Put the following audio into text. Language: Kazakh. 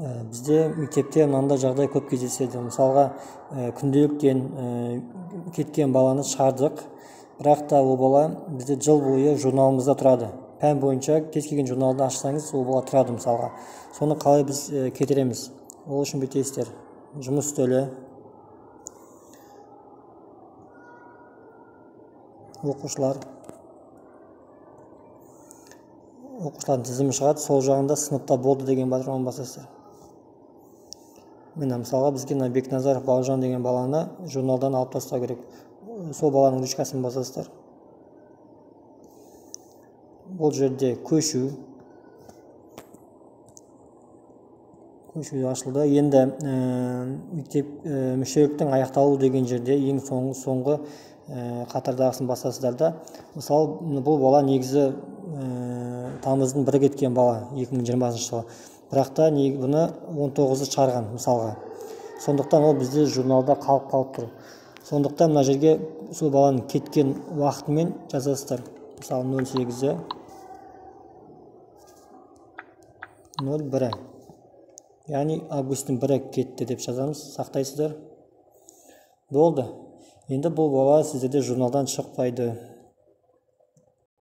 Бізде мектепте мынандай жағдай көп кездеседі. Мысалға, күнделіктен кеткен баланы шығардық, бірақ та ол бала бізде жыл бойы журналымызда тұрады. Пән бойынша кез келген журналды ашсаңыз, ол бала тұрады мысалға. Соны қалай біз кетіреміз? Ол үшін бүйтесіздер. Жұмыс үстелі, оқушылар, оқушылардың тізімі шығады, сол жағында сыныпта болды деген батырманы басасыздар. Міне, мысалға, бізге мына Бекназаров Бауыржан деген баланы журналдан алып тастау керек. Сол баланың ручкасын басасыздар. Бұл жерде көшу. Көшу ашылды. Енді мектеп мүшеліктің аяқталуы деген жерде ең соңғы қатардағысын басасыздар да. Мысалы, бұл бала негізі тамыздың бірі кеткен бала 2020 жылы. Бірақ та бұны 19-ы шығарған мысалға. Сондықтан ол бізде журналда қалып тұр. Сондықтан мына жерге сол баланың кеткен уақытымен жазасыздар. Мысалы, 08-і 01-і. Яғни августтың 1-і кетті деп жазамыз, сақтайсыздар. Болды. Енді бұл бала сіздерде журналдан шықпайды.